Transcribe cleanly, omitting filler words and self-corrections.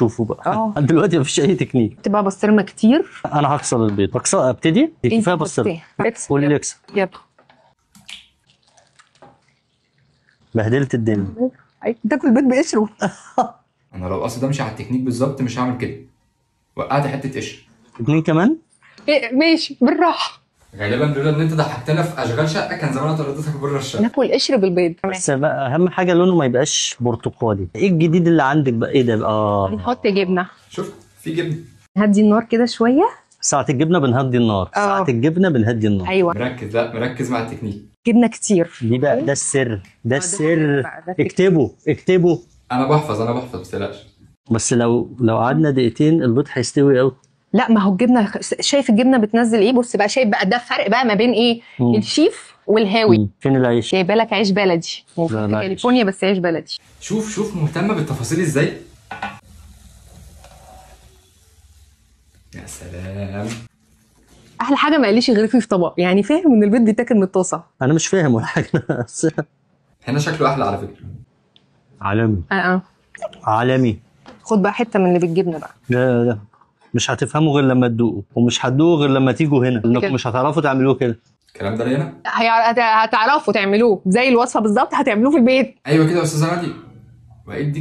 تشوفوا بقى. دلوقتي مفيش اي تكنيك. تبقى بسطرمه كتير. انا هكسر البيض. هكسر، ابتدي كفاية بسطرمه. قولي لي اكسر. يلا. بهدلت الدنيا. تاكل بيض بقشره. انا لو قصدي امشي على التكنيك بالظبط مش هعمل كده. وقعت حتة قشر. 2 كمان؟ إيه ماشي بالراحة. غالبا لولا ان انت ضحكتنا في اشغال شقه كان زمان طردتك بره الشقة. ناكل قشر بالبيض. بس بقى اهم حاجة لونه ما يبقاش برتقالي. ايه الجديد اللي عندك بقى؟ ايه ده بقى؟ نحط جبنه. شوف في جبنه. هدي النار كده شوية. ساعة الجبنة بنهدي النار. ساعة الجبنة بنهدي النار. ايوه مركز. لا مركز مع التكنيك. جبنه كتير دي بقى، ده السر، ده السر. اكتبوا اكتبوا. انا بحفظ، انا بحفظ ما تقلقش. بس لو قعدنا دقيقتين البيض هيستوي قوي. لا ما هو الجبنة، شايف الجبنة بتنزل ايه؟ بص بقى، شايف بقى ده فرق بقى ما بين ايه؟ الشيف والهاوي. فين العيش؟ جايبه لك عيش بلدي في كاليفورنيا، بس عيش بلدي. شوف شوف مهتمة بالتفاصيل ازاي. يا سلام. احلى حاجة ما قاليش غير فيه في طبق، يعني فاهم ان البيض بيتاكل من الطاسه. انا مش فاهم ولا حاجة. هنا شكله احلى على فكرة. عالمي. عالمي. خد بقى حتة من اللي بالجبنه بقى. لا لا مش هتفهموا غير لما تدوقوا، ومش هتدوقوا غير لما تيجوا هنا، انكم مش هتعرفوا تعملوه كده. الكلام ده لينا؟ هتعرفوا تعملوه زي الوصفة بالظبط، هتعملوه في البيت. ايوه كده يا استاذه ناديه. وايه دي؟